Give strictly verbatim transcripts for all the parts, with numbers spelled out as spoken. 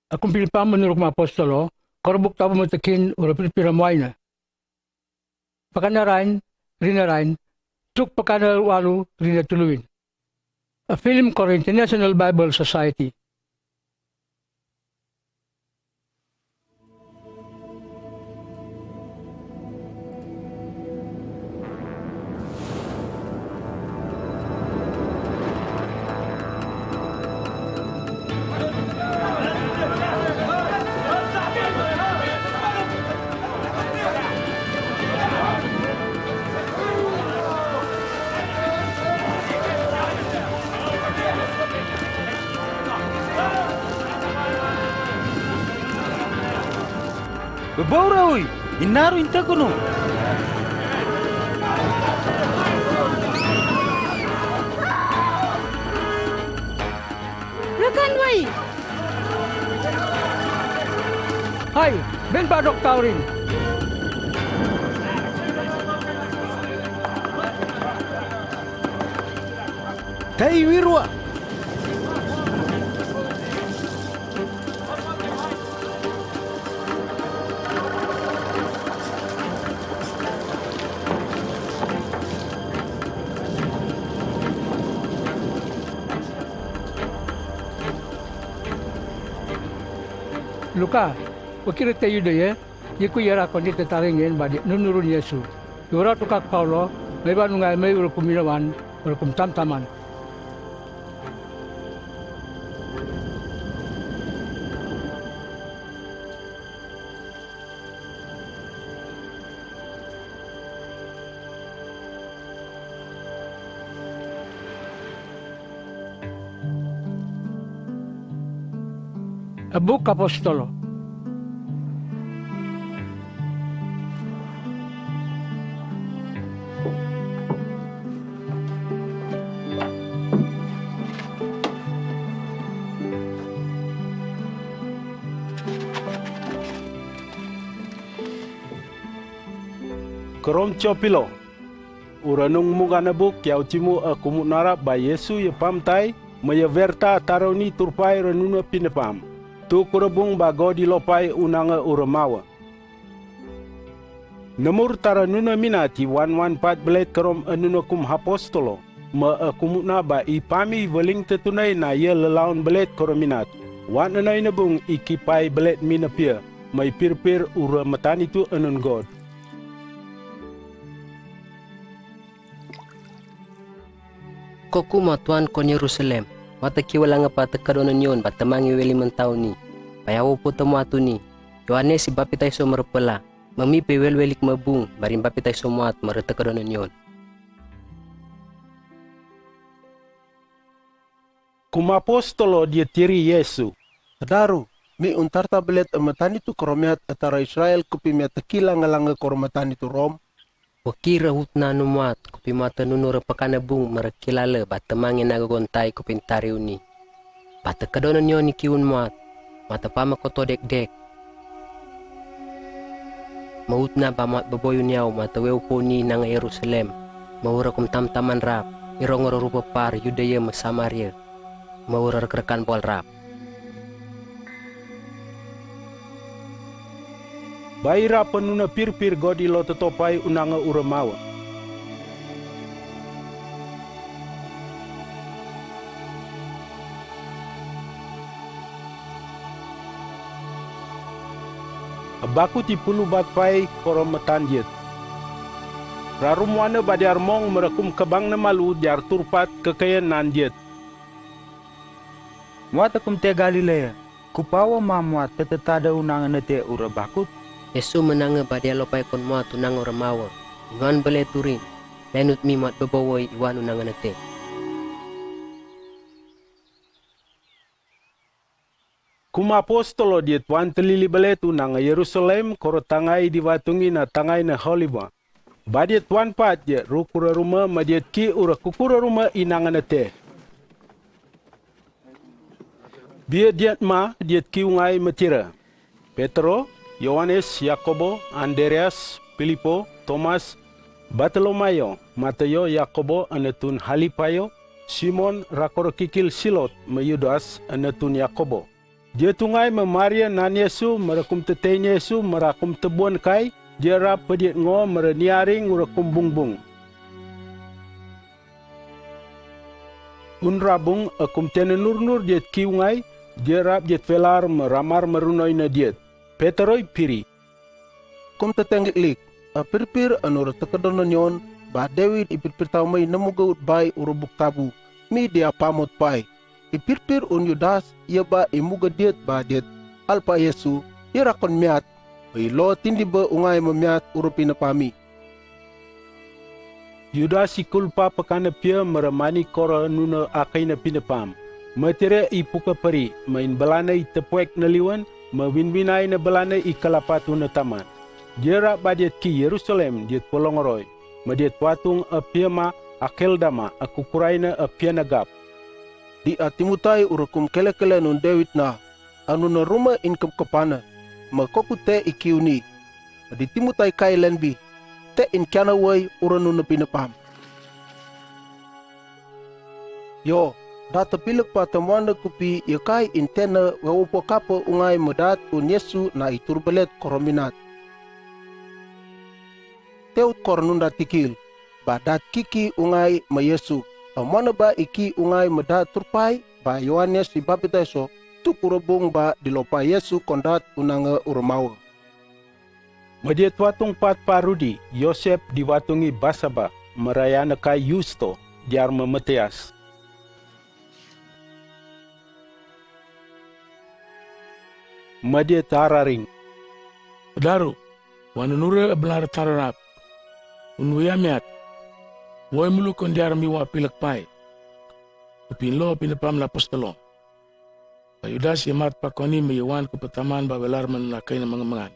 Akum pilipam menurut kum apostolo, koro buk tau pemetakin ura pirpir amuaina. Pakan arain, rin arain, tuk pakan walu, rin tuluin. A film koro International Bible Society. Bebau rawi, inaro inta kuno. Rekan wai. Hai, ben padok taurin. Tei wirua. Luka, ukir te Yudea, yekui yara koni te taringen ba di nunurun Yesu. Yura tukak Paulo, meba nungai mei ura kum minawan, ura kum tamtaman. A buk Apostolo. Kerom Tiopilo. Ura nung mukan a buk yaw timu a kumutna rap ba Yesu ya pamtai, ma ya verta a tarauni turpai ra nuna pinapam. Tuk ura bung ba godi lopai unanga ura mawa. Namur tara nuna minat i wan wan pat belet kerom a nuna kum apostolo, ma a kumutna ba i pami i veling tetunai na ya lalaun belet koro minat. Wan anai na bung i kipai belet mina pia, ma i pirpir ura matanitu anun God. Ko kuma tuan kon Yerusalem, wata kiwalanga pa tekadona nion ba temangi weli mentau ni. Paya wo puta muatu ni. Yohanes i bapitaiso merpela, mami pe wel welik mabung, barim bapitaiso muat mere tekadona nion. Kum apostolo dia tiri Yesu. Daru, mi untarta belet a matanitu koromiat a tara Israel kupi mia tekila ngalanga koro matanitu Rom. Wakir a hutna nu muat, kupi mata nunu ra pakana bung merekilala ba temangi na gogontai kupi ntariu ni. Ba tekadona nion i kiun muat, mata pama koto dekdek. Mahutna ba muat beboi uniau mata weu poni nanga Yerusalem, ma ura kum tamtaman rap, i rongor rupa par Yudea ma Samaria, ma ura rekrekan bol rap. Bai rap penuna pirpir godi lo tetopai unanga ura mawa. Abakut i pulu bat pai koro matan diat. Rarum wana ba diar mong merekum kebang na malu diar turpat kekeyan nan diat. Muat akum te Galilea, kupawa ma muat teteta da unanga nete ura bakut. Yesu menanga ba dia lopai kon muat unanga ura mawa. Inuan bele turin, lenut mi muat bebowoi iwan unanga nete. Kum apostolo diat wan telili belet unanga Yerusalem koro tangai di watungi na tangai na Holiba. Ba diat wan pat diat rukura ruma ma diat ki ura kukura ruma inanga nete. Bia diat ma diat ki ungai matira. Petro, Yohanes, Yakobo, Andreas, Pilipo, Tomas, Bartolomayo, Matayo, Yakobo, anatun Halipayo, Simon, rakoro kikil Silot, ma Yudas, anatun Yakobo. Diat tu ngai ma Maria nan Yesu, mara kum tetein Yesu, mara kum tebuan kai, diat rap pa diat ngo, mara niaring ura kum bungbung. Un rabung, a kum tene nurnur diat kiu ngai, diat rap diat velar ma ramar ma runoi na diat. Peter oi piri. Kum teteng liklik, a pirpir anu ra tekadon na nion, ba Dewid i pirpir tau mai na muga ut bai ura buk tabu, mi dia pamot pai. I pirpir un Yudas, ia ba i muga diat ba diat alpa Yesu, ia rakon miat, ba i lo tindi ba ungai ma miat ura pinapam i. Yudas i kulpa pakana pia mara mani kora nuna akai na pinapam. Matire i puka pari, ma in balana i tepuek na liwan, ma winwinai na balana i kalapatu na taman. Diat rap ba diat ki Yerusalem, diat polongaroi. Ma diat watung a pia ma Akeldama, a kukurai na a pia na gap. Di a timutai ura kum kelekele nun Dewid na, anu na ruma in kepkepana, ma koku te i kiu ni. Ma di timutai kai lenbi, te in kiana wai ura nuna pinapam. Yo, data pilek pa tamuana kupi ia kai in tena wewopokapa ungai ma dat un Yesu na i turbelet korominat. Teut kor nunda tikil, ba dat kiki ungai ma Yesu, a moana ba i ki ungai ma dat turpai, ba Yohanes i baptaiso, tuk ura bung ba di lopa Yesu kon dat unanga ura mawa. Ma diat watung pat pa Rudi, Yosep di watung i Basaba, mara yana kai Yusto, diar ma Matias. Ma diat tararing. Daru, wan nure a belar tara rap. Un wia miat. Woi mulu kon diar mi wa pilek pai. Upin lo pinapam na apostolo. Ba Yudas i mat pa koni ma i wan ku pa taman ba velar ma nuna kai na mangamangan.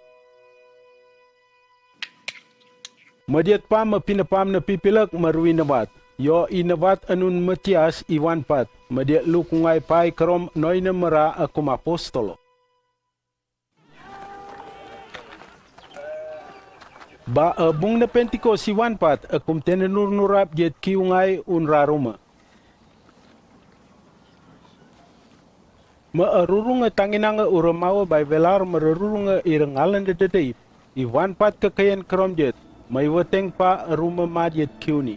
Ma diat pam a pinapam na pipilek ma rui na wat. Yo i na wat anun Matias i wan pat. Ma diat luk ungai pai karom noina mara a kum apostolo. Ba a bung na Pentikos i wan pat a kum tene nurnur rap diat kiu ngai un ra ruma. Ma a rurunga tanginanga ura mawa bai velar mara rurunga i ra ngalan da dadai. I wan pat kakayan karom diat, ma i wateng pa a ruma ma diat kiu ni.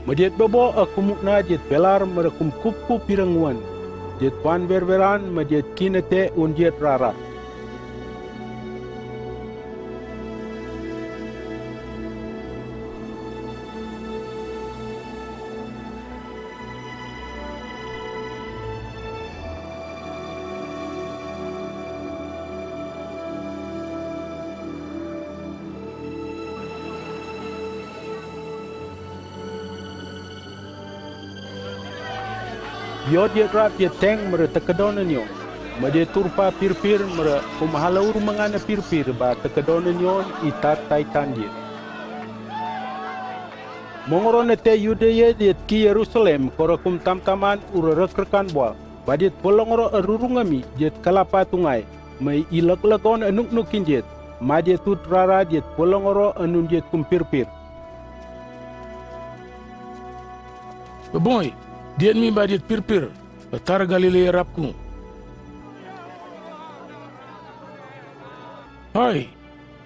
Ma diat babo a kum utna diat velar mara kum kupkup i ra nguan. Diat wan ververan ma diat kina te un diat rara. Yo diat rap diat teng mara tekadon na nion. Ma diat turpa pirpir mara kum halaur mangana pirpir ba tekadon na nion i tar taitan diat. Mongoro na te Yudea diat ki Yerusalem kora kum tamtaman ura rekerkan bua. Ba diat polongoro a rurunga mi diat kalapa tungai. Ma i leklekon a nuknuk kin diat. Ma diat tut rara diat polongoro anun diat kum pirpir. Beboi, diat mi ba diat pirpir, ba tar Galilea rap ku. Hai,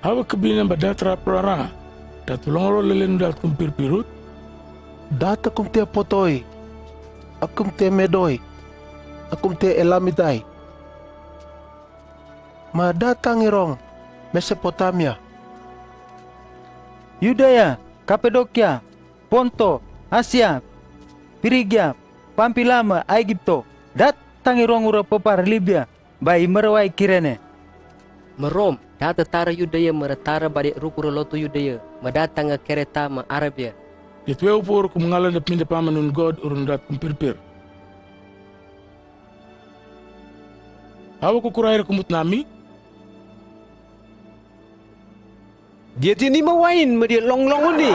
hawa kebina ba dat rap rara, dat polongoro lelen dat kum pirpir ut. Dat a kum te potoi, a kum te medoi, a kum te elamidai. Ma dat tangi rong, Mesopotamia. Yudea, Kapadokia, Ponto, Asia, Prigia, Pampila ma Aigipto, dat tangi rong ura pepar Libia, ba i merwai Kirene. Ma Rom, dat tara Yudea mara tara ba diat ruku ura lotu Yudea, ma dat tanga Kereta ma Arabia. Diat weu pur kum ngalan da pinda paman nun God ura nun dat kum pirpir. Hawa kukurai ra kum utna mi? Diat ini ma wain ma diat longlong ni.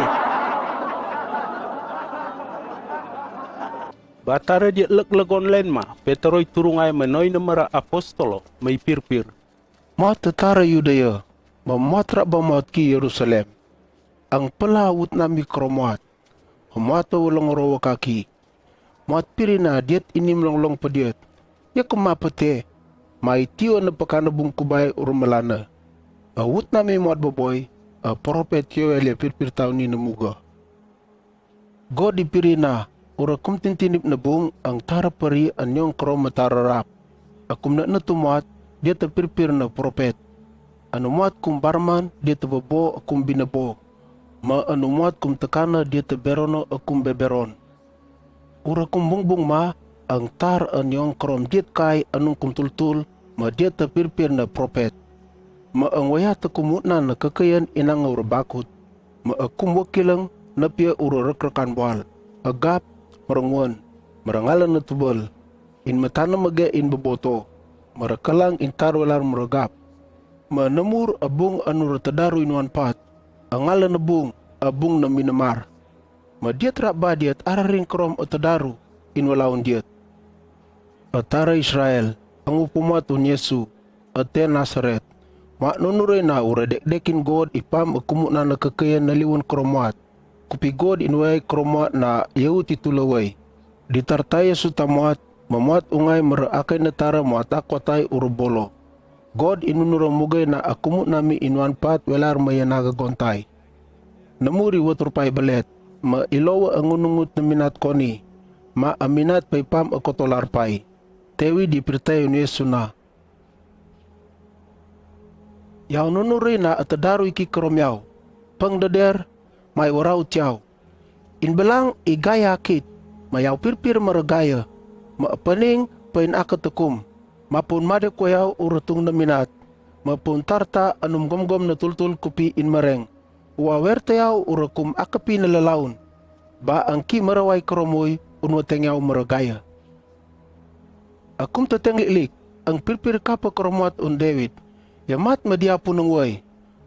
Ba tara diat leklekon len ma, Petero i turung ai menoi nama ra apostolo, mei pirpir. Moat tatara Yudea, ma moat raba moat ki Yerusalem. Ang pela wut nami kro moat. Moat wa longoro wa kaki. Moat pirina diat inim longlong pediat. Ya kema pete. Mai tio na pekana bung kubai ur melana. A wut nami moat beboi, a prophet Yoel ya pirpir tau ni na muga. God i pirina, ura kum tintinip na bung, ang tara peri anyong kro ma tara rap. A kum na na tu moat, dia ta pirpir na prophet. Anu moat kum barman, dia ta bebo, a kum binebo. Ma anu moat kum tekana, dia ta berono, a kum beberon. Ura kum bungbung ma, ang tar anyong krom diat kai, anung kum tultul, ma dia ta pirpir na prophet. Ma ang waya ta kum utna na kekayan inang ura bakut. Ma a kum wakilang, na pia ura rekrekan bual. A gap, ma ra nguan, ma ra ngalan na tubal. In matana mage in beboto. Ma ra kelang in tar welar ma ra gap. Ma na mur a bung anu ra tadaru in wan pat. A ngalan na bung, a bung na minamar. Ma diat raba diat araring krom a tadaru, in walaun diat. A tara Israel, ang upu moat un Yesu, a te Nasaret. Ma nunu rei na ura dekdekin God i pam a kum utna na kekayan na liwan kro moat. Kupi God in wai kro moat na Yahudi tula wai. Di tarta Yesu ta moat, ma moat ungai ma ra akai na tara moat akwatai ura bolo. God i nunu ra mugai na a kum utna mi in wan pat welar ma ya naga gontai. Na muri watur pai belet, ma i lowa a ngunungut na minat koni, ma a minat pai pam a kotolar pai. Tewi di pirtai un Yesu na. Yau nunu rei na a tadaru i ki krom yau. Peng deder, mai warau tiau. In belang i gaya kit, ma yau pirpir ma ra gaya, ma a pening, pai in aka ta kum, ma pun made ko yau ura tung na minat, ma pun tarta anum gomgom na tultul kupi in mereng, wa wer ta yau ura kum aka pi na lalaun, ba ang ki ma ra wai krom ui, un wa teng yau ma ra gaya. A kum ta teng liklik, ang pirpir kapa kro moat un David, ya mat ma dia punung wai,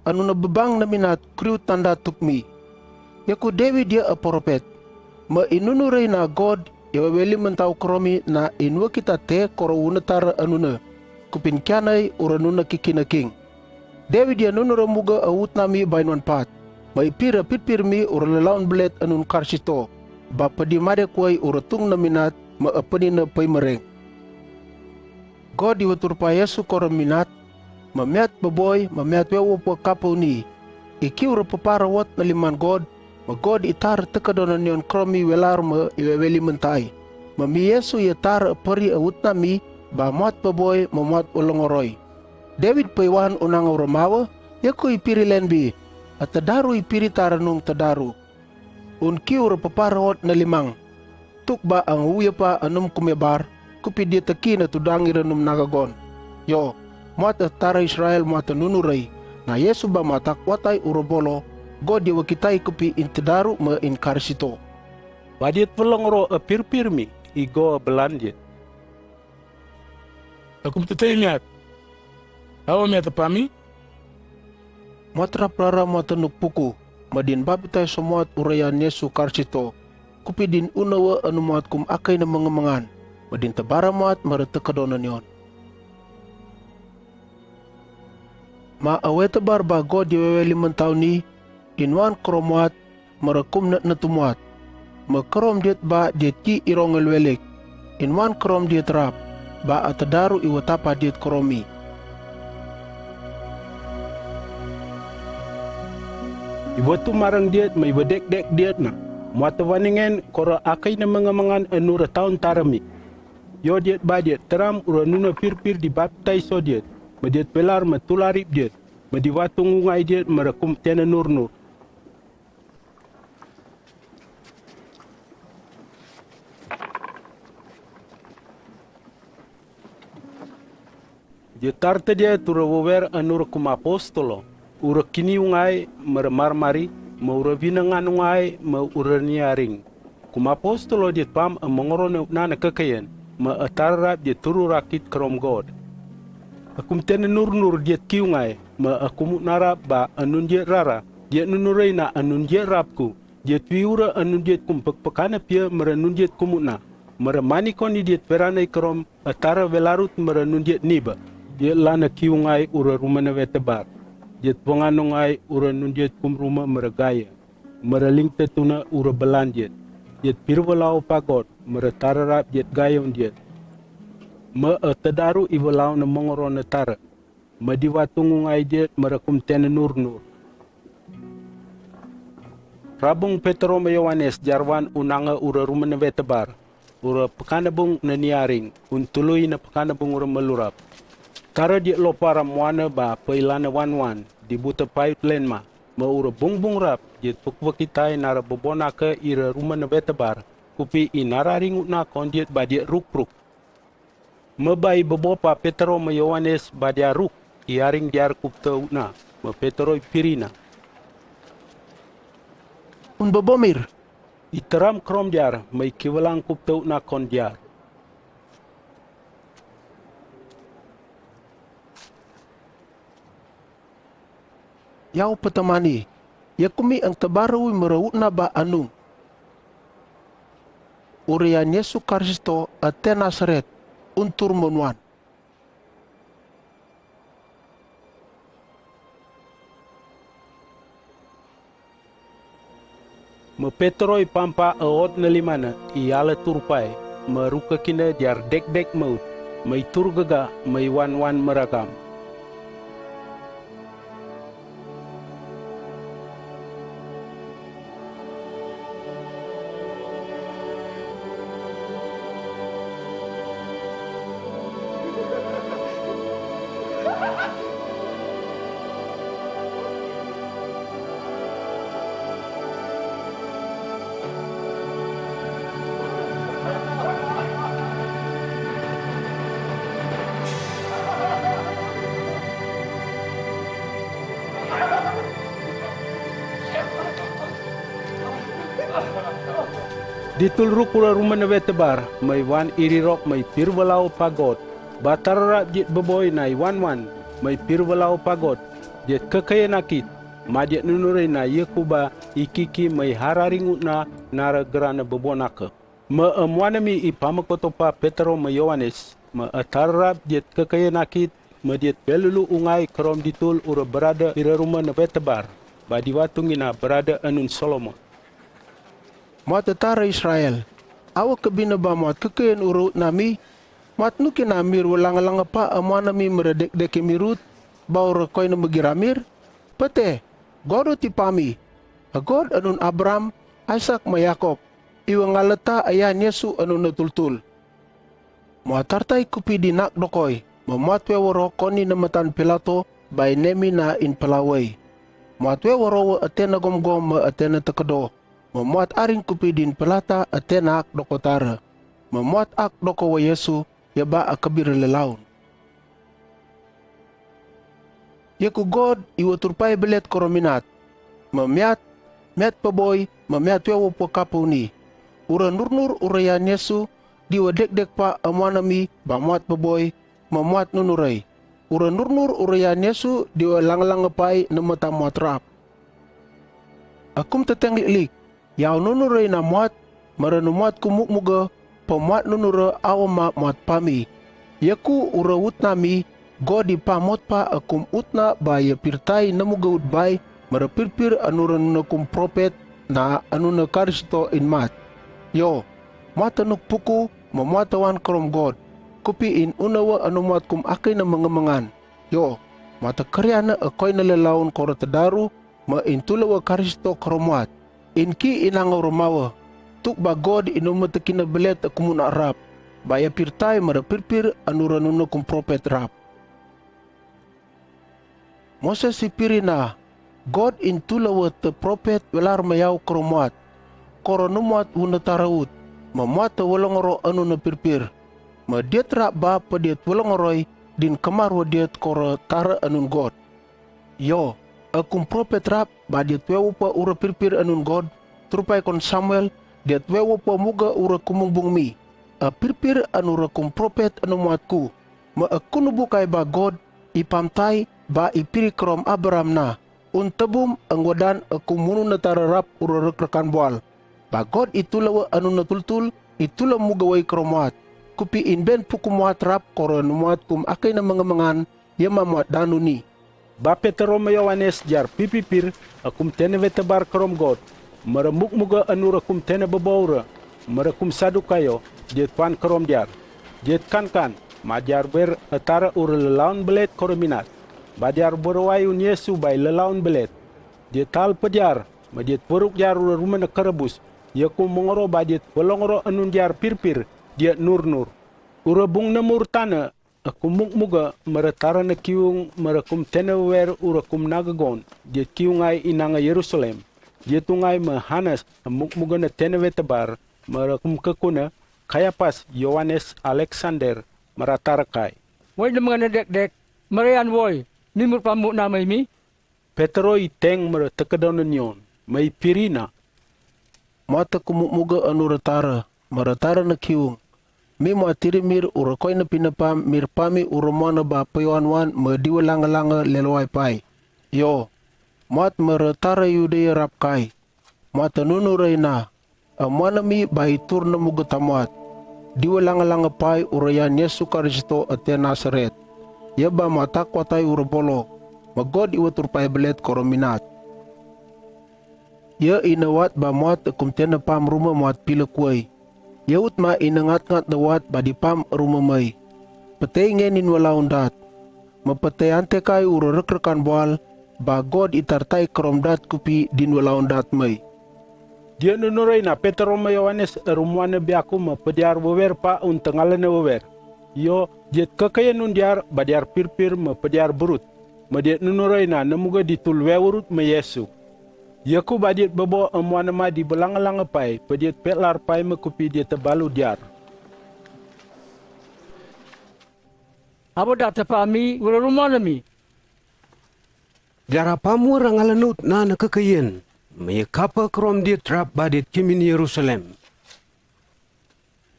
anu na bebang na minat kriu tanda tuk mi. Ya ku David ya a prophet, ma i nunu rei na God, ya waweli mentau kro mi na in wa kita te kro una tara anu na, kupin kianai ura nuna kiki na king. David ya nunu ra muga a wut nami bai nuan pat. Ma i pir a pirpir mi ura lalaun belet anun karsito. Ba pedi made kuai ura tung na minat ma a pedi na pai mereng. God i watur pa Yesu kro minat. Ma miat beboi, ma miat wewo pua kapau ni. I ki ura pepara wot na liman God, ma God i tar teka dona nion kro mi welar ma i weweli mentai. Ma mi Yesu i tar a peri a wut nami, ba moat beboi, ma moat ulongoroi. David pai wan unang ura mawa, ya ku i piri len bi. A tadaru i piri tara nung tadaru. Un ki ura pepara wot na limang. Tuk ba ang uya pa anum kume bar, kupi dia ta ki na tudang ira num naga gon. Yo, moat a tara Israel moat a nunu rei, na Yesu ba moat akwatai ura bolo, God ya wakitai kupi in tadaru ma in karsito. Ba diat pelongoro a pirpir mi, i go a belan diat. A kum ta tei miat. Awa miat a pami? Moat rap rara moat a nuk puku, ma din baptais so moat ura yan Yesu karsito. Kupi din una wa anu moat kum akai na mengemengan, ma din tabara moat ma ra teka dona nion. Ma awe tabar ba God ya weweli mentau ni, in wan kro moat, ma ra kum na na tu moat. Ma krom diat ba diat ki i rong el welik. In wan krom diat rap, ba a tadaru i wa tapa diat krom i. I wa tu marang diat ma i wa dekdek diat na. Moat a waningen kora akai na mengemengan anu ra taun tara mi. Yo diat ba diat teram ura nuna pirpir di baptais so diat. Ma diat pelar ma tularip diat. Ma di watung ungai diat ma ra kum tena nur nur. Diat tarta diat ura wawer anu ra kum apostolo, ura kini ungai, ma ra marmari, ma ura winangan ungai, ma ura niaring. Kum apostolo diat pam a mengoro na utna na kekayan, ma a tara rap diat turu rakit krom God. A kum tena nur nur diat ki ungai, ma a kum utna rap ba anun diat rara, diat nunu rei na anun diat rap ku, diat wi ura anun diat kum pek pekana pia ma ra nun diat kum utna. Mara mani koni diat perane i krom a tara velarut mara nundiat niba. Diat lana kiu ngai ura ruma na vetebar. Diat penganu ngai ura nundiat kum ruma mara gaya. Mara ling tetuna ura belan diat. Diat pirvalau pagot mara tara rap diat gayong diat. Ma a tedaru i valau na mongoro na tara. Ma diva tungu ngai diat mara kum tena nur nur. Rabung Petro ma Yohanes jarwan unanga ura ruma na vetebar. Ura pekana bung na niaring, un tului na pekana bung ura melurap. Tara diak lopara muana ba peilana wan wan, di buta payut lenma, ma ura bung bung rap, diat pukvakitai nara bebonaka ira ruma na vetebar, kupi i nara ringut na kon diat ba diak ruk ruk. Ma ba i bebopa Petro ma Yohanes ba diak ruk, i aring diar kupta utna, ma Petro i pirina. Un bebomir. I teram krom diar, ma i kiwalang kupta utna kon diar. Yau petemani, ya kumi ang tebarui mera utna ba anum. Ura yan Yesu Karisto a tena Nasaret, un tur monuan. Ma Petro i pampa a ot na limana i ala turpai, ma ruka kina diar dekdek maut, ma i tur gaga, ma i wan wan meragam. Ditul ruk ura ruma na vetebar, ma i wan irirok ma i pirvalau pagot, ba tara rap diat beboi na i wan wan, ma i pirvalau pagot, diat kekayaan akit, ma diat nunurei na yaku ba i kiki ma i hara ringut na nara gerana bebonaka. Ma a muanami i pamakotopa Petro ma Yohanes, ma a tara rap diat kekayaan akit, ma diat pelulu ungai krom ditul ura berada ira ruma na vetebar, ba diva tungi na berada anun Solomon. Moat a tara Israel, awa kebina ba moat kekayaan ura utnami, moat nu kina mir walang langapa a muanami mera dekdek i mirut, ba ura koina megira mir, pete, God uti pami, a God anun Abraham, Isak ma Yakob, iwa ngaleta a yan Yesu anun na tultul. Moat tartai kupi di nak dokoi, ma moat wewaro koni na matan Pilato, ba i nemi na in pelawei. Moat wewaro wa a tena gomgom ma a tena tekedo, ma moat aring kupi din pelata a tena ak doko tara. Ma moat ak doko wa Yesu, ya ba a kebir lelaun. Yaku God iwa turpai belet koro minat. Ma miat, miat peboi, ma miat wewo pua kapu ni. Ura nurnur ura yan Yesu, diwa dekdek pa a muanami, ba moat peboi, ma moat nunurei. Ura nurnur ura yan Yesu, diwa langlang pai na mata moat rap. Akum teteng liklik, yau nunurei na moat, mara nu moat ku mukmuga, pa moat nunura awa ma moat pami. Yaku ura utnami, God i pamotpa akum utna ba ya pirtai na muga utbai, mara pirpir anura nuna kum prophet, na anuna Karisto in mat. Yo, moat anuk puku, ma moat awan krom God, kupi in unawa anu moat kum akai na mengemengan. Yo, moat a keriana a koina lelaun koro tedaru, ma in tulawa Karisto koro moat. In ki inanga ura mawa. Tuk ba God inu metekina belet akum utna rap. Ba ya pirtai mara pirpir anura nuna kum prophet rap. Moses i pirina, God in tulawa te prophet welar ma yau koro moat. Koro nu moat wuna tara ut, ma moat a walongoro anuna pirpir. Ma diat rap ba pa diat walongoroi, din kemar wa diat koro tara anun God. Yo, akum prophet rap, ba diat wewo pa ura pirpir anun God, turpai kon Samuel, diat wewo pa muga ura kumungbung mi. A pirpir anura kum prophet anu moat ku, ma akunu bukai ba God, i pamtai, ba i piri krom Abraham na, un tebum angwadan akum munu na tara rap ura rek rekan bual. Ba God i tulawa anuna tultul, I tulom mugawei kro moat, kupi in ben pukum moat rap koro na moat kum akai na mengamengan, ia ma moat danu ni. Ba Petero ma Yohanes diar pipipir, a kum tene wetebar krom God, mara mukmuga anu ra kum tene bebou ra, mara kum Sadukayo, diat pan krom diar. Diat kankan, ma diar wer atara ura lelaun belet koro minat. Ba diar berwai un Yesu bai lelaun belet. Diat tal pediar, ma diat peruk diar ura rumen kerebus, ia kum mengoro ba diat pelongoro anun diar pirpir, diat nurnur. Ura bung nemur tane, a kum mukmuga, mara tara na kiung, mara kum tene wer ura kum nagagon, diat kiung ai inanga Yerusalem. Diat tungai ma Hanas, a mukmuga na tene wetebar, mara kum kekuna, Kayapas, Yohanes, Aleksander, mara tara kai. Wai na mengana dekdek, mara yan wai, mi mur pamu na mai mi? Petero i teng mara tekedo na nion, mai pirina. Moat a kum mukmuga anu ra tara, mara tara na kiung. Mi moat tirimir ura koi na pinapam mir pami ura moana ba peyoan wan ma diwa langa langa lelwai pai. Yo, moat mara tara Yudea rap kai. Moat a nunu rai na, a moana mi ba i tur na muga ta moat. Diwa langa langa pai ura yan Yesu Karisito a te Nasaret. Ia ba moat a kuatai ura bolo, ma God i watur pai belet koro minat. Ia i na wat ba moat a kum tene pam ruma moat pila kuai. Ia ut ma i na ngat ngat na wat ba di pam ruma mai. Petei nge nin walaun dat. Ma petei ante kai ura rek rekan boal, ba God i tartai krom dat kupi din walaun dat mai. Diat nunu rai na Petero ma Yohanes a ru moana biaku ma pediar wewer pa un tengala na wewer. Yo, diat kekaya nun diar ba diar pirpir ma pediar berut. Ma diat nunu rai na nemuga di tul weurut ma Yesu. Ia ku ba diat bebo a moana ma di belanga langa pai, pediat petlar pai ma kupi diat tebalu diar. Abo da tepami, ura ru moana mi. Diara pamu ra ngala na ut na na kekayaan, ma ia kapa krom diat rap ba diat kimin Yerusalem.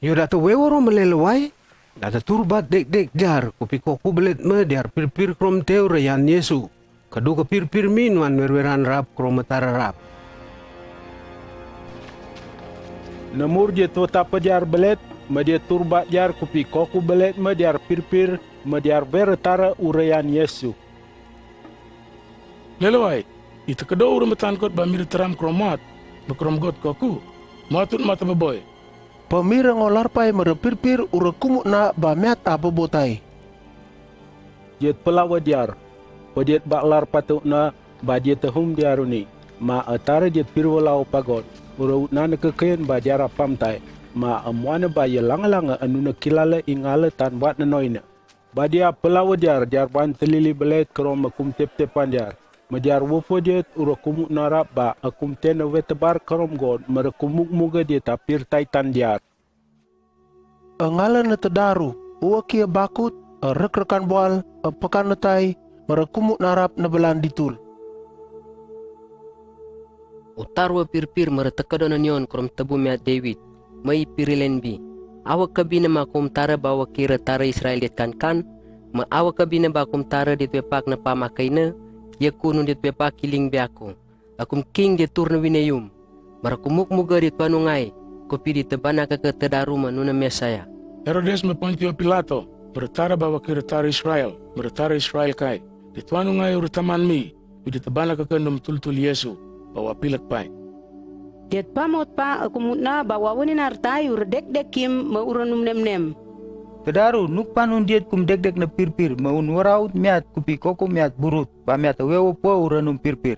Yo da ta wewa ro ma lelwai, da ta turbat dekdek diar, kupi koku belet ma diar pirpir krom teu ra yan Yesu. Kedu ke pirpir mi nuan werweran rap krom tara rap. Nemur diat wata pediar belet, ma diat turbat diar kupi koku belet ma diar pirpir, ma diar wer tara ura yan Yesu. Lelwai, i tekedo ura metan kot ba mir teram krom moat, ba krom God koku, moat ut ma ta beboi. Pemir a ngo larpai mara pirpir ura kumutna ba miat a bebotai. Diat pelawa diar, pediat ba larpa teu na, ba diat tahum diar uni, ma a tara diat pirwala o pagot, ura ut na na kekayaan ba diara pamtai, ma a moana ba ia langa langa anu na kilala i ngala tan wat na noina. Ba diat pelawa diar, diar ban telili belet krom a kum teptepan diar. Ma diar wopo diat ura kumutna rap ba a kum tene wetebar krom God mara kum mukmuga diat a pirtai tan diar. A ngala na tedaru, ua kia bakut, a rek rekan boal, a pekan na tai, mara kumutna rap na belan di tul. Utar wa pirpir mara tekedo na nion krom tebu miat David, mai pirilen bi. Awa kebina ma kum tara ba wa kira tara Israel diat kankan, ma awa kebina ba kum tara diat wepak na pama kaina, ia ku nun diat wepak kiling biaku. A kum king diat tur na wina yum, mara kum mukmuga diat panu ngai, kupi diat tebana keke tedaru ma nuna Mesaya. Herodes ma Pontio Pilato, mara tara ba wa kira tara Israel, mara tara Israel kai. Diat panu ngai ura taman mi, pi diat tebana keke num tultul Yesu, ba wa pilak pai. Diat pamot pa a kumutna ba wa wani nartai ura dekdek kim ma ura num nemnem. Tedaru nuk panun diat kum dekdek na pirpir ma un waraut miat kupi koku miat burut, ba miat a wewa po ura num pirpir.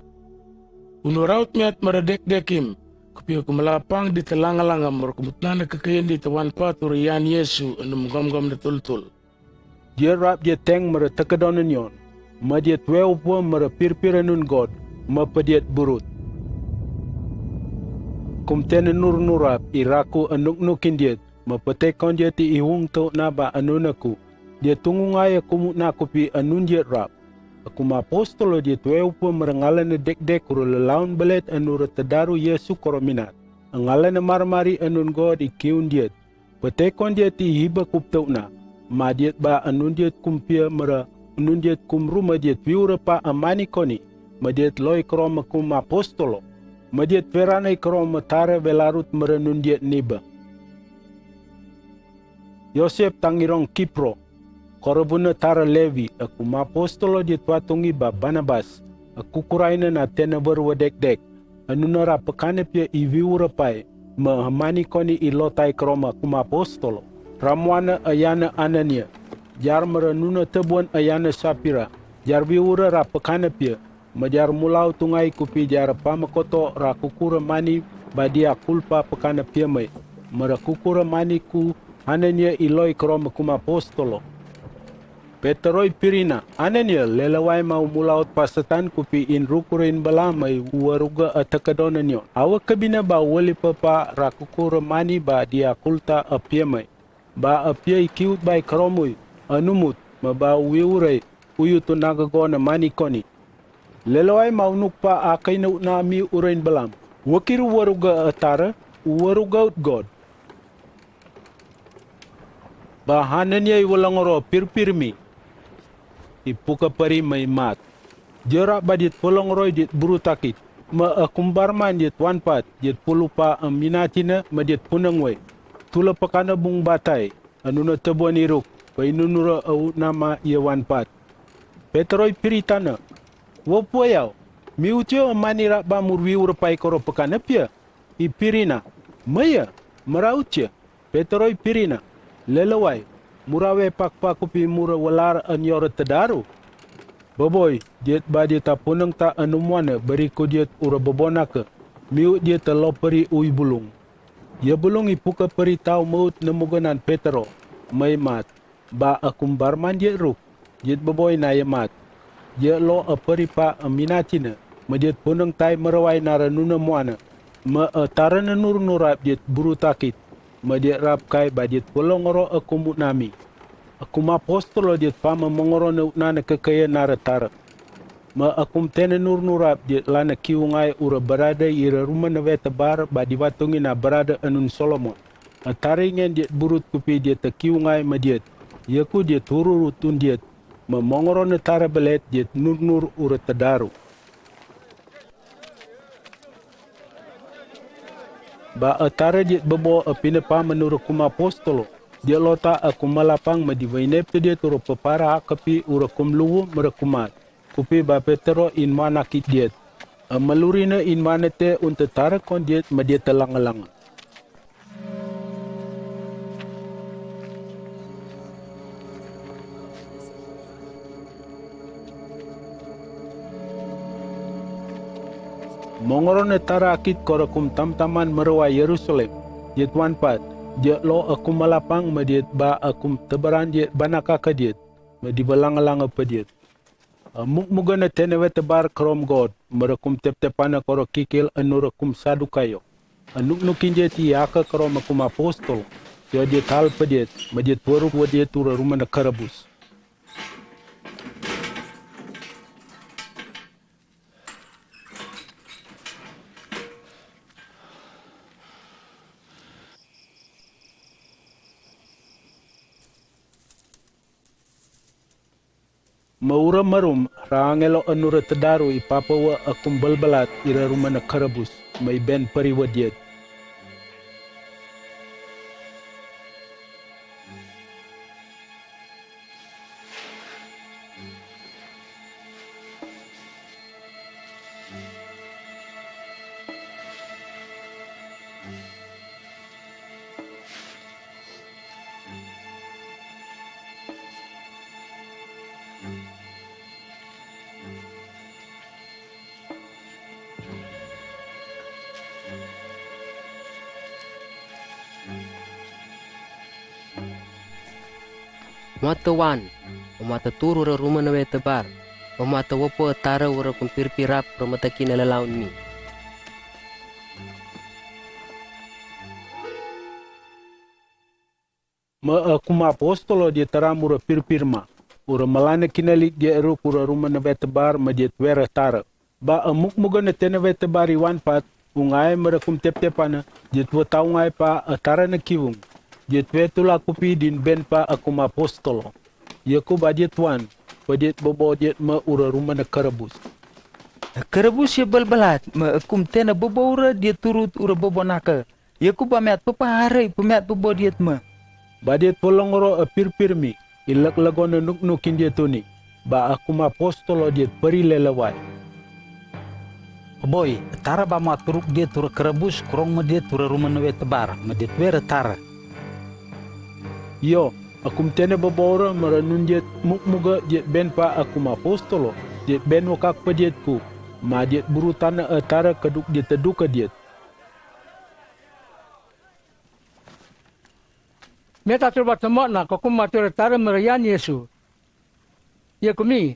Un waraut miat mara dekdek kim, kupi a kum lapang diat langa langa mara kumutna na kekayaan diat wan pat ura yan Yesu a num gomgom na tultul. Diat rap diat teng mara tekedo na nion, ma diat wewa po mara pirpir anun God, ma pediat burut. Kum tene nurnur rap i raku a nuknuk in diat, ma petei kon diat i hung teu na ba anun aku. Diat tungu ngai a kumutna kupi anun diat rap. A kum apostolo diat wewa po mara ngala na dekdek ura lelaun belet anu ra tedaru Yesu koro minat. A ngala na marmari anun God i kiun diat. Petei kon diat i hiba kup teu na. Ma diat ba anun diat kum pia mara, anun diat kum ruma diat wiu ra pa a mani koni. Ma diat loi krom a kum apostolo. Ma diat weranai krom a tara welarut mara nun diat niba. Yosep tangi rong Kipro, koro buna tara Lewi. Akum apostolo dit watungi ba Banabas, akukuraina na tena ber wadekdek, anuna ra pekana pia i wiura pai, me hemani koni i lotai kerom akum apostolo. Ramuana ayana Anania, jar mera nuna tebuan ayana Sapira, jar wiura ra pekana pia, me jar mulau tungai kupi jar pamekoto ra kukura mani ba dia kulpa pekana pia mai, mera kukura mani ku Anania i loi kerom akum apostolo. Peteroi pirina, Anania, lelewai mau mulaut pa Setan kupi in rukura in bala mai uwa ruga atakadona nio. Awa kebina ba wali papa ra kukura mani ba dia kulta apia mai. Ba apia i kiut bai keromui, anumut, me ba wiurai, uyu tu nagago na mani koni. Lelewai mau nukpa akai na utna mi urain balam. Wakiru waruga atara, waruga ut God. Ba Hanania i walangoro pirpirmi. I puka pari mai mat. Jera ba dit walangoro dit buru takit. Me akum barman dit wanpat, dit pulupa aminatina, me dit punangwai. Tula pekana bung batai, anuna tebuan iruk, pai nunura au nama ia wanpat. Peteroi piritana. Wapua yau, mi utia mani ra ba murwi ura pai koro pekana pia. I pirina, maya, mera utia. Peteroi pirina, lelewai, mura we pakpa kupi mura walar aniora tedaru. Beboi, dit ba dit apunang ta anumwana beriku dit ura bebonaka. Miu dit alo peri ui bulung. Ia bulung i puka peri tau maut nemuganan Petero, mai mat. Ba akum barman dit ruk, dit beboi na ia mat. Dit lo aperi pa aminatina, me dit punang tai merawai nara nuna muana. Me atara na nur nurap dit buru takit, me dit rap kai ba dit walangoro akum utna mi. Akum apostolo dit pama mengoro na utna na kekaya nara tara. Me akum tena nur nurap dit lana kiungai ura berada ira ruma na weta bar ba di watungi na berada anun Solomon. Atara ingen dit burut kupi dit takiungai me dit. Yaku dit turur utun dit. Me mengoro na tara belet dit nur nur ura tedaru. Ba atara dit bebo apina pa menura kum apostolo. Dit lota akum malapang me di wainep te dit ura pepara akapi ura kum luwu mera kumat. Kupi ba Petero in mana kit dit. Amalurina in mana te unta tara kon dit me dit telang-lang. Mengoro na tara akit koro kum tamtaman merawai Yerusalem. Dit wanpat, dit lo akum malapang me dit ba akum tebaran dit banaka ke dit. Me di belang-lang pe dit. Mukmuga na tena weta bar krom God, mera kum tep-tepana koro kikil anura kum Sadukayo. Anuk nukin dit i aka krom akum apostol, yo dit hal pe dit, me dit waruk wa dit ura ruma na karabus. Me ura marum, ra angelo anura tedaru i papa wa akum balbalat ira ruma na karabus, me i ben pari wa dit. Mo ata wan, mo ata turu ra ruma na weta bar, mo ata wapo tara ura kum pirpir rap ra matakin lalaun mi. Me akum apostolo dit tara mura pirpir ma. Ura malana kinalik dit ruk ura ruma na weta bar me dit wera tara. Ba amukmuga na tena weta bar i wanpat, ungai mera kum tep-tepana, dit wa taungai pa atara na kiwung. Dit wetula kupi din ben pa akum apostolo. Yaku ba dit wan, pa dit bobo dit me ura ruma na karabus. Karabus ya balbalat, me akum tena bobo ura dit turut ura bobo naka. Yaku ba meat papa harai, pa meat bobo dit me. Ba diet pelongoro a pirpir mi, i lak lagon a nuknuk kindiet tuni, ba a kum apostolo diet peri lelewai. Boi, a tara ba ma turuk diet ura kerebus, krong ma diet ura rumen we tebar, ma diet wer a tara. Yo, a kum tene bebora mera nun diet mukmuga diet benpa a kum apostolo, diet ben wakak pa diet ku, ma diet buru tana a tara keduk diet teduka diet. Meta turba temot na kokum matur tara mera yan Yesu. Ia kumi,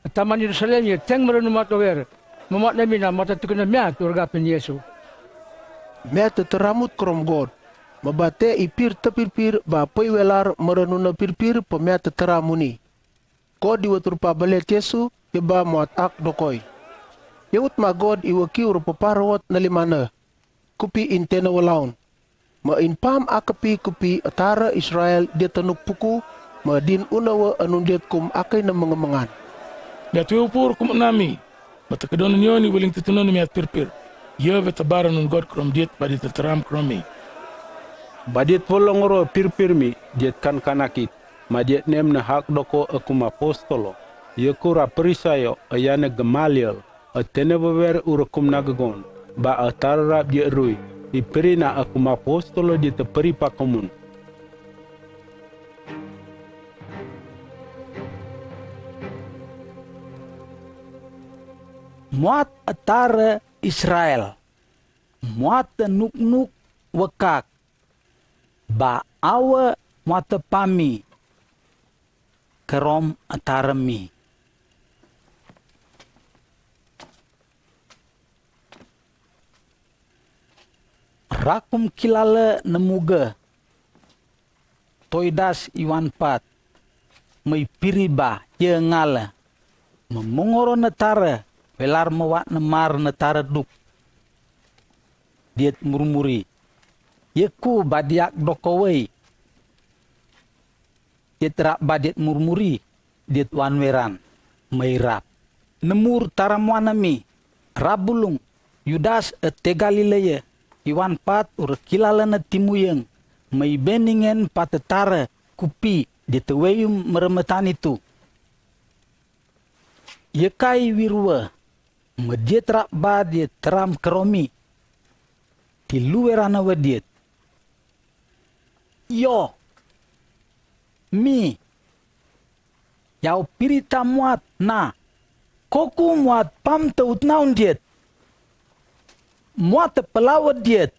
a taman Yerusalem ia teng mera numat wer, memat na mina mata tukuna mia turga pen Yesu. Mia teteramut kerom God, mebate i pir tepirpir ba poi welar mera nuna pirpir pe mia teteramuni. God i wa turpa belet Yesu, ia ba muat ak dokoi. Ia ut ma God i wa kiu ura pepara wot na limana. Kupi in tena walaun. Ma in pam ak kepi kupi a tara Israel diet tenuk puku, ma din una wa anun diet kum akai na mengemengan. Mia tuwe upur kum nami. Ma tekedon nioni weling tetunon mia pirpir. Ia we tebar anun God kerom diet ba diet teteram kerom mi. Ba diet pelongoro pirpir mi, diet kankanakit. Ma diet nem na hak doko a kum apostolo. Ia ku ura perisayo, a yana Gamaliel, a tene beber ura kum nagegon, ba a tara rap diet rui, i peri na a kum apostolo diet teperi pakomun. Muat a tara Israel, muat a nuknuk wakak, ba awa muat a pami, kerom a tara mi. Ra kum kilala na muga, Toidas i wan pat, mei piri ba, ia ngala, memengoro na tara, welar mewat na mar na tara duk. Diet murmuri. Ia ku ba diak dokowei. Diet rap ba diet murmuri, diet wan weran, mei rap. Nemur tara muana mi, rap bulung, Yudas a te Galilea, i wan pat ura kilala na timuyeng, mei beningen pat a tara kupi diet weyum meremetani tu. Ia kai wirwa, ma diet rap ba diet teram kerom mi. Ti luwe rana wa diet. Yo. Mi. Yau piri ta muat na. Koku muat pam ta utnaun diet. Muat ta pelawa diet.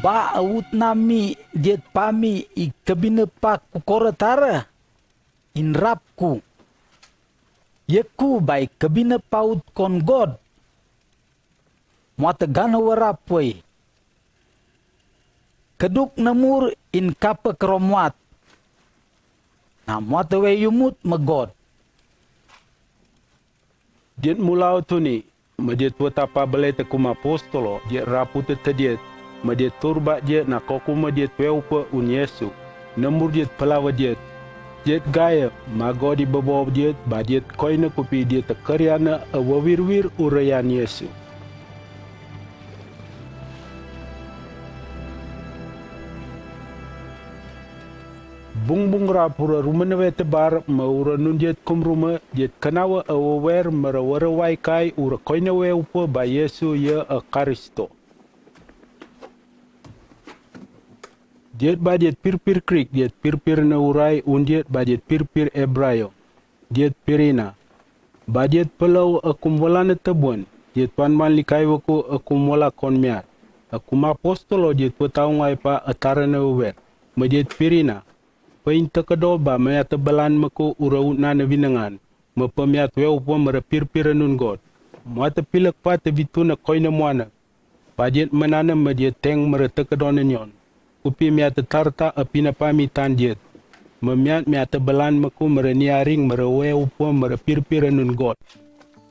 Ba a utna mi diet pami i kebine pak kukora tara. In rap ku. Ia ku ba i kebine paut kon God. Muat a gana wa rap wei. Keduk nemur in kapa kerom muat. Na muat a weyumut ma God. Diet mulau tuni, ma diet wetapa belai ta kum apostolo, diet rapu te te diet, ma diet turba diet na koku ma diet weupe un Yesu, nemur diet pelawa diet, diet gaya, ma God i bebo diet, ba diet koine kupi diet a keriana a wawirwir ura yan Yesu. Bungbung rapu ura rumen we tebar ma ura nun diet kum rume diet kenawa a wawer mera wara wai kai ura koine weupe ba Yesu ia a Karisto. Diet ba diet pirpir Krik diet pirpir na urai un diet ba diet pirpir Ebrayo. Diet pirina. Ba diet pelou a kum wala na tebuan, diet panman likai weku a kum wala kon miat. A kum apostolo diet petau ngai pa a tara na wewer. Ma diet pirina. Pein tekedo ba mia tebelan meku ura utna na winangan. Ma pemiat weupe mera pirpir anun God. Muat a pilak pa te witu na koine muana. Ba diet menana ma diet teng mera tekedo na nion. Kupi mia tetarta a pina pami tan diet. Ma miat mia tebelan meku mera niaring mera weupe mera pirpir anun God.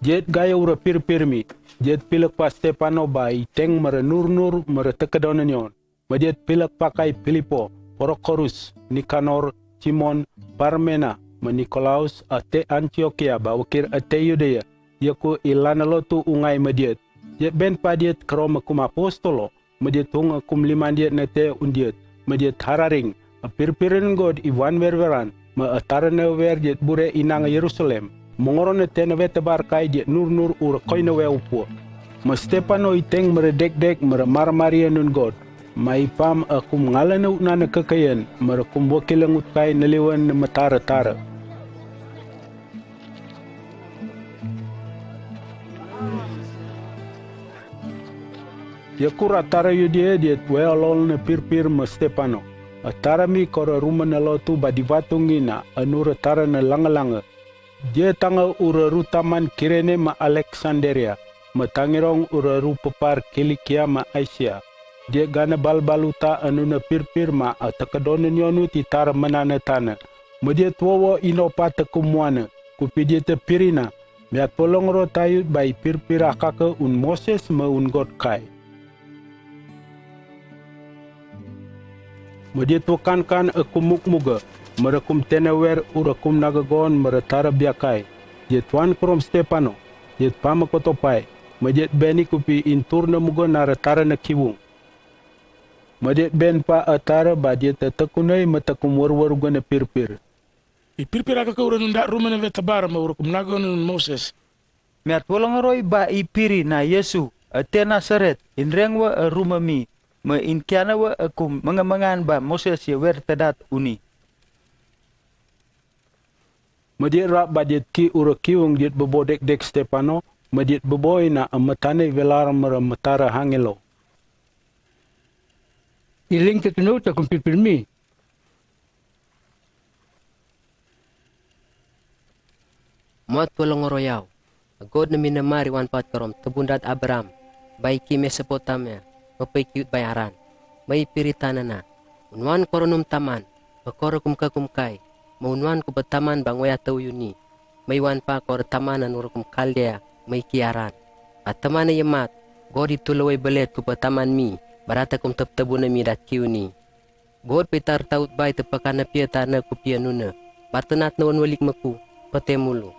Diet gaya ura pirpir mi. Diet pilak pa Stepano ba i teng mera nurnur mera tekedo na nion. Ma diet pilak pakai Pilipo, Prokorus, Nikanor, Timon, Parmena, ma Nikolaus, a te Antiokia ba wakir a te Yudea, ia ku i lana lotu ungai ma diet. Diet ben pa diet kerom a kum apostolo, Me diet hung ekum liman diet ne te un diet, me diet hararing, epirpiren God iwan werweran, me etare ne wer diet bure inang Yerusalem, mengoro ne te ne wetebar kai diet nurnur ure koine we upuo. Me Stepano iteng mere dekdek mere marmari enun God, me ipam ekum ngale ne utna ne kekeian, mere kum wekil engut kai ne liwen ne metare tare. Yekura tare Yudea diet we alol ne pirpir me Stepano. Etare mi kore rumen elotu ba divatung ina enure tare ne langelange. Diet tange ure ru taman Kirene me Aleksanderia, me tangirong ure ru pepar Kilikia me Asia. Diet gane balbaluta enune pirpir ma etekedonen yonu ti tare menane tane. Me diet wowo inopa tekum wane, kupi diet epirina, miat polong ro tayut ba ipirpir akake un Moses me un God kai. Me diet wekankan ekum mukmuge, mere kum tenewer ure kum nagegon mere tare biakai. Diet wan kerom Stepano, diet pame kotopai, me diet beni kupi intur ne muge nare tare ne kiwung. Me diet benpa etare ba diet tekunei me tekum werweruge ne pirpir. Ipirpir akake ure nunda rumen wetebar me ure kum nagegon un Moses. Miat polong roi ba ipiri na Yesu, ete Nasaret, inreng we erume mi, me inkiane we ekum mengemengan ba Moses ye wer tedat uni. Me diet rap ba diet ki ure kiwung diet bebo dekdek Stepano, me diet bebo ina emetane welar mere metare hangelo. Iling tetuno tekum pirpir mi. Miat polong roi au. God ne minemar iwan pat kerom tebun dat Abram, ba iki Mesopotamia, me pei kiut bai Haran, me ipiri tane na. Unwan kore num taman, me kore kum kekum kai, me unwan kupe taman ba ngoi atau yuni, me iwan pa kore taman enure kum Kaldea, me iki Haran. Ba teman ye mat, God itulewei belet kupe taman mi, ba ra tekum tebtebune mi dat kiuni. God pei tar taut bai tepekan ne pie tane kupi enune. Ba tenat ne wan welik meku, pete mulu.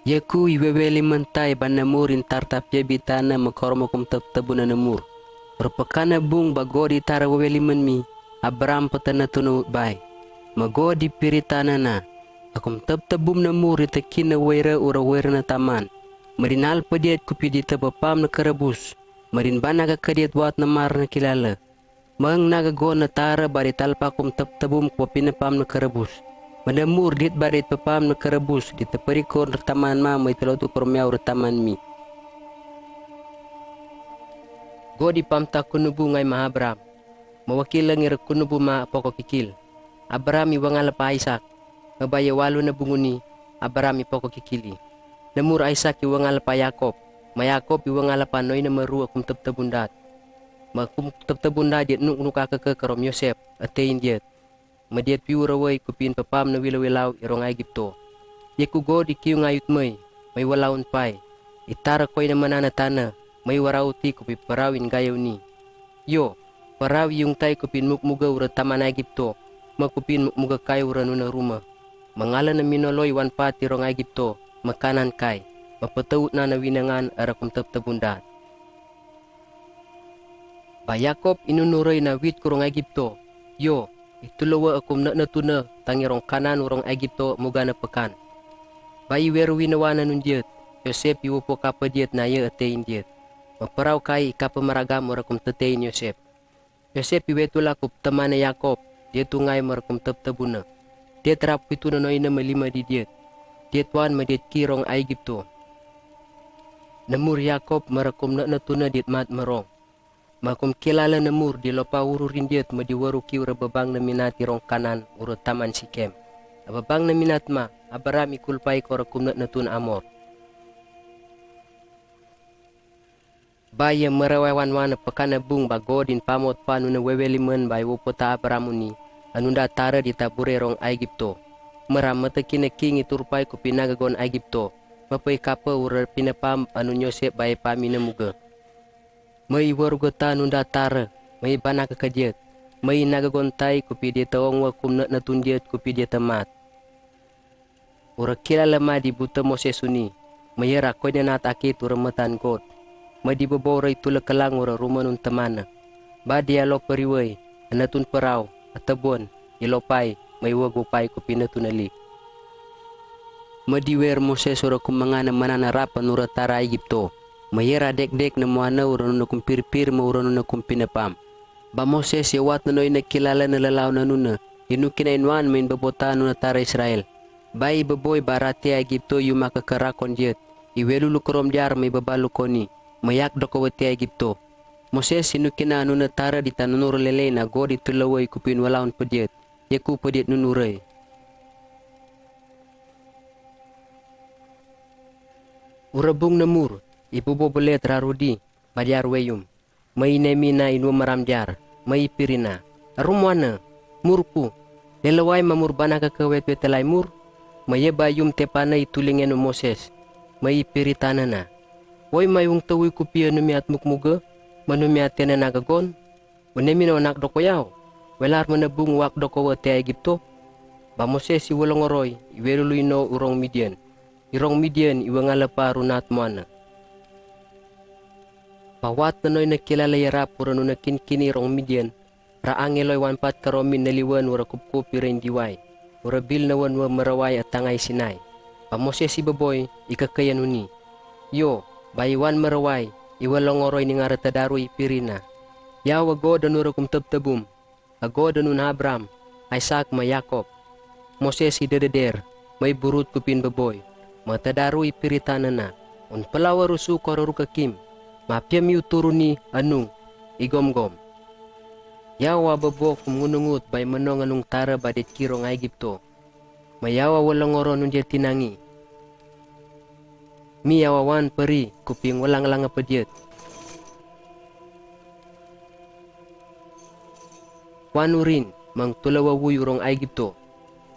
Yeku iwewe limen tai ba nemur intar ta pie bi tane me kore me kum tebtebune nemur. Ure pekan ne bung ba God itara wewe limen mi, Abram pete ne tune ut bai. Me God ipiri tane na. Ekum tebtebum nemur itekin ne weire ure weire ne taman. Me rin alpe diet kupi diet pepam ne kerebus. Me rin bana keke diet wat ne mar ne kilale. Meng nagegon ne tare ba ditalpa kum tebtebum kupe pinepam ne kerebus. Me nemur diet ba diet pepam ne kerebus, diet perikor ne taman ma, me itelotu permiau ne taman mi. God ipamta kunubu ngai ma Abram. Me wekil lengi re kunubu ma poko kikil. Abram iwangala pa Isak. Me ba ye walu ne bung uni, Abram ipoko kikili. Nemur Isak iwangala pa Yakob. Me Yakob iwangala pa noina me ru ekum tebtebun dat. Me kum tebtebun dat diet nuknuk akeke kerom Yosep, etein diet. Me diet piu rewei kupi pepam ne wilau-wilau irong Aigipto. Yeku God ikiu ngayut mei, me iwalaun pai. Itara koine menane tane, me iwarau ti kupi perau ingayo ni. Yo, perau iungtai kupi mukmuge ure taman Aigipto, me kupi mukmuge kai ure nune rume. Me ngale ne minoloi wan pat irong Aigipto, me Kanan kai, me peteut nane winengan ere kum tebtebun dat. Ba Yakob inunu rei na wit kurong Aigipto. Yo, itulowe ekum ne ne tune tangirong Kanan urong Aigipto mugane pekan. Ba iweru winewan enun diet, Yosep iwopo kape diet na ye etein diet. Me perau kai ikape meragam ere kum tetein Yosep. Yosep iwetula kupe temane Yakob, diet tungai me ere kum tebtebune. Diet rap witu ne noina me lime di diet. Diet wan me diet kirong Aigipto. Nemur Yakob me ere kum ne ne tune diet mat merong. Me kum kilale nemur di lopa uru rindiet me di weru kiu re bebang ne minat irong Kanan ure taman Sikem. Bebang ne minat ma, Abram ikulpai kore kum ne ne tun Amor. Ba ye merewai wan-wan pekan ne bung ba God ipamot pa nune wewe limen ba iwopo ta Abram uni, enunda tare di ta bure rong Aigipto. Mera metekin ne king iturpai kupi nagegon Aigipto, me pei kape ure pinepam enun Yosep ba ipami ne muge. Me iweru geta nunda tare, me ibana keke diet, me inagegon tai kupi diet ong we kum ne ne tun diet kupi diet mat. Ure kilale ma di bute Moses uni, me yera koine nat akit ure metan God. Madi babo rai tula kelang ura rumanun temana. Ba di alo periwai, anatun perau, atabuan, ilopai, mai wag upai kupi natun ali. Madi wer Moses ura kum mangana manana rapa nura tara Aigipto. Mai yera dek-dek na muana ura nuna kum pir-pir ma ura nuna kum pinapam. Ba Moses ya wat nano ina kilala na lalau nanuna. Inu kina inuan main babota nuna tara Israel. Ba i baboi ba rati Aigipto yuma kakarakon diat. I welulu kerom diar mai babalu koni. Mayak doko wati Aigipto. Moses inu kina nuna tara di tanunur lelei na go di tulawai kupin walaun pediat. Yaku pediat nunurai. Ura bung namur, i bubo belet rarudi, ba diar weyum. Mai i nemi na inu maram diar, mai i pirina. Arum wana, murku. Lelawai mamur bana kaka wet wet telai mur. Mai yeba yum tepana i tulingen Moses. Mai i piri tanana. Woi mai ung tawui kupi anu miat mukmuga, manu miat tenana gagon. Wane mina wanak doko yau, welar mana bung wak doko wa te Aigipto. Ba Moses i walongoroi, i welului no urong Midian. I rong Midian, i wangala pa runat muana. Ba wat nano ina kilala yarap ura nuna kin kini rong Midian. Ra angeloi wanpat karomi naliwan ura kupkup i rein diwai. Ura bil nawan wa marawai atangai Sinai. Ba Moses i baboi, i kakayan uni. Yo, ba i wan marawai, i walongoroi ni ngara tadaru i pirina. Yau ago danura kum tebtebum. Ago danun Abram, Isak ma Yakob. Moses i dededer, mai burut kupin baboi. Ma tadaru i piri tanana. Un pelawa rusu koro rukakim. Ma piam i uturuni anu, i gomgom. Yau ababo kum ngunungut bai menong anung tara ba det ki rong Aigipto. Ma yau awalongoro nundiat tinangi. Mi yau awan peri kupi ngwalang-lang apa diat. Wan urin, mang tulawa wui urong Aigipto.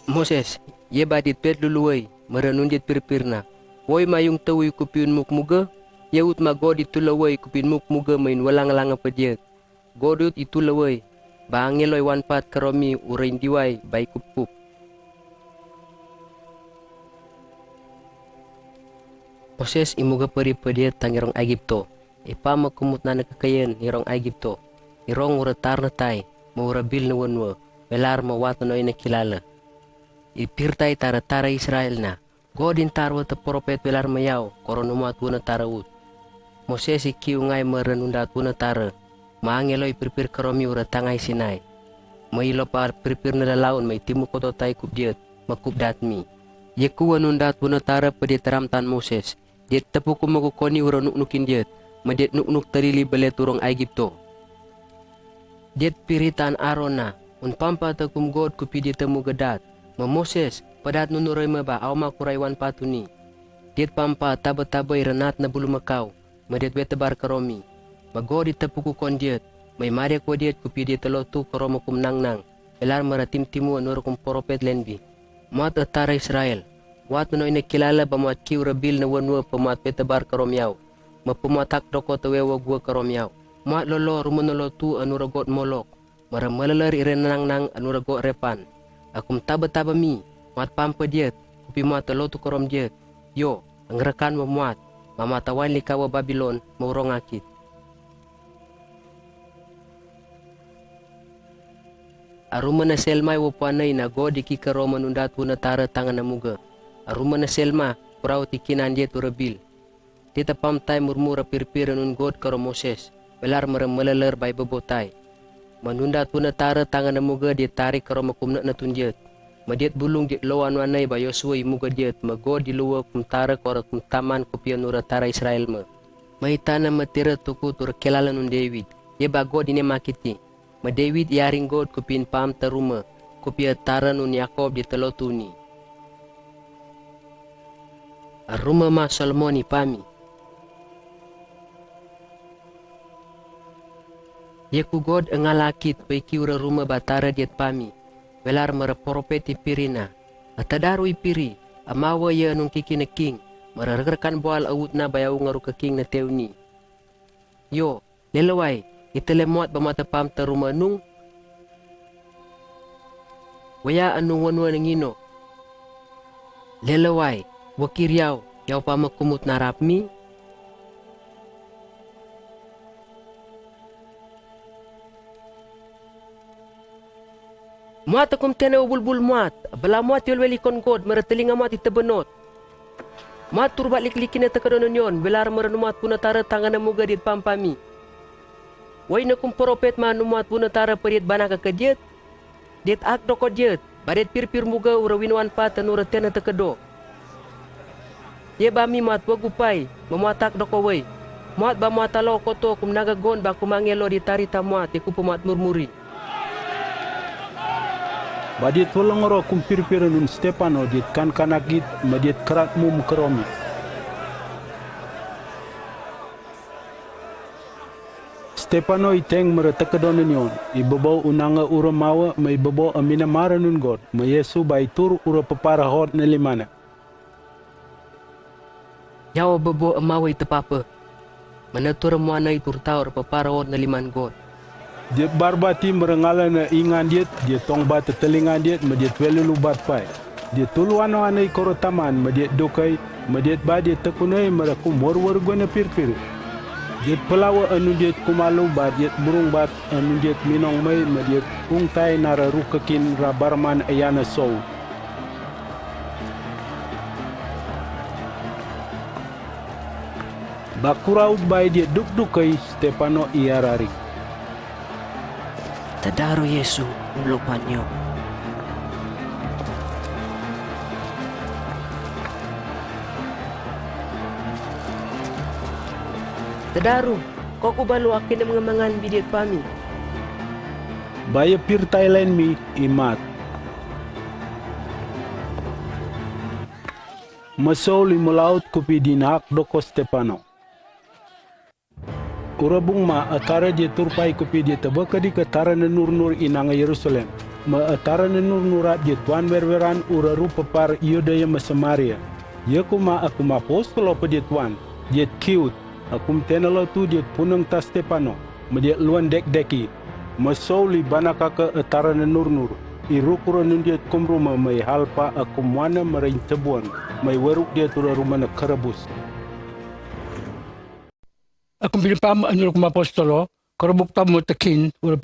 Moses, yeba dit pet luluwai, mara nundiat pirpirna. Woi mayung tawui kupiun mukmuga, yaut ma go di tulawai kupin mukmuga main walang-lang apa diat. Go diut i tulawai, ba angeloi wanpat karomi ura indiwai bai kupkup. Moses i muga peri pediat tang i rong Aigipto. I pam ma kumut nana kakayan i rong Aigipto. I rong ura tarna tai, ma ura bil na wanwa, welar ma wat nano ina kilala. I pirtai tara tara Israel na. Go din tarwa ta prophet welar ma yau, koro numat wana tara ut. Moses i kiu ngai mara nundat wana tara. Ma angeloi pirpir karomi ura tangai Sinai. Ma i lopa pirpir na lalaun ma i timu koto tai kup diat, ma kup dat mi. Yaku wa nundat wana tara pediat ramtan Moses. Diat tapuku maku koni ura nuknukin diat, ma diat nuknuk talili belet urong Aigipto. Diat piritan Arona, un pampa takum god kupi diat tamu gadat. Ma Moses, padat nunu roi ma ba au ma kurai wanpat uni. Diat pampa taba-taba i renat na bulu makau, ma diat wetabar karomi. Ma go di tapuku kon diat, ma i mare ko diat kupi diat talotu karomi kum nang-nang, welar mara tim-timu anura kum prophet lenbi. Muat e tara Israel. Wat nano ina kilala ba muat kiu rabil na wanwa pa muat petabar karom yau. Ma pa muat tak doko tawe wa gua karom yau. Muat lolo ruma na lotu anura god Molok. Mara malalar i re nang-nang anura god Repan. Akum taba-taba mi. Muat pampa diat. Kupi muat talotu karom diat. Yo, anggrakan ma muat. Ma muat tawan lika wa Babilon, ma urong akit. Aruma na selma i wapuanai na go di ki karo ma nundat wana tara tangan na muga. Aruma na selma, kurau ti kinan diat ura bil. Diat apam tai murmur apirpir anun god karo Moses. Welar mara malalar bai babo tai. Ma nundat wana tara tangan na muga diat tarik karo ma kum nak natun diat. Ma diat bulung diat loan wanai ba Yosua i muga diat ma go di luwa kum tara koro kum taman kupi anura tara Israel ma. Ma i tana ma tira tuku tura kelala nun David. Yeba god ine makiti. Ma David i aring god kupi in pam ta ruma, kupi a tara nun Yakob di talotu ni. Aruma ma Solomon i pami. Yaku god angala akit bai kiu ra ruma ba tara diat pami. Welar mara prophet i piri na. A tadaru i piri, a mawa ya anung kiki na king, mara rekerkan bual awut na bai au ngaru ka king na teu ni. Yo, lelawai, i tele muat ba mata pam ta ruma nung. Waya anung wanwa na ngino. Lelawai, wakir yau, yau pama kumut na rap mi. Moat kum tene ubulbul moat, bala moat iwelwel i konggot, mera telinga moat i tebenot. Moat turbat liklik ine tekadon onion, belar mera numoat puna tara tangan na muga dit pampa mi. Wai na kum prophet ma numoat puna tara pediet bana ka kediet, diet ak doko diet, ba diet pirpir muga ura winoan pata nura tene tekado. Ye ba mi moat wagupai, ma moat ak doko wai. Moat ba moat alo koto kum naga gon ba kum angelo di tari ta moat ye kupu moat murmuri. Ba diet tolong ro kum pirpir nun Stepano diet kankan akit, ma diet kerat mum keromi. Stepano i teng mera tekadon onion, i bebo unanga ura mawa, ma i bebo amina mara nun God, ma Yesu ba i tur ura pepara hot na limana. Yawa bebo amawa i tepapa. Mana tura moana i tur taur pepara hot na liman God. Diet barbati merengala na ingan diet, diet tongbat telingan diet, ma diet welulu bat pai. Diet tulu ano ano i koro taman, ma diet dukai, ma diet ba diet tekunai, mera kum wor wor gona pirpir. Diet pelawa anu diet kumalu ba diet burung bat, anu diet minong mai, ma diet ungtai nara rukakin ra barman ayana sou. Ba kuraut bai diet dukduk kai Stepano i arari. Tadaru Yesu, lupanyo. Tadaru, ko ku balu akin mengemangan bidiet pami. Ba ye pir Thailand mi imat. Masaul i melaut kupi dinak doko Stepano. Ura bung ma atara diet turpai kupi diet tebekedi ke atara nenur nur inanga Yerusalem. Ma atara nenur nurat diet tuan werweran ura rupa par Yudea ma Samaria. Ye kuma akum apostolo pe diet tuan, diet kiut, akum tenelo tu diet punang ta Stepano, ma diet luan dekdeki. Masaul i bana kaka atara nenur nur, i rukura nun diet kumruma mai halpa akum wana merain tebuan, mai weruk diet ura rumana kerebus. Akum pilipa ma anur kuma apostolo, kerebuk tamu tekin, ura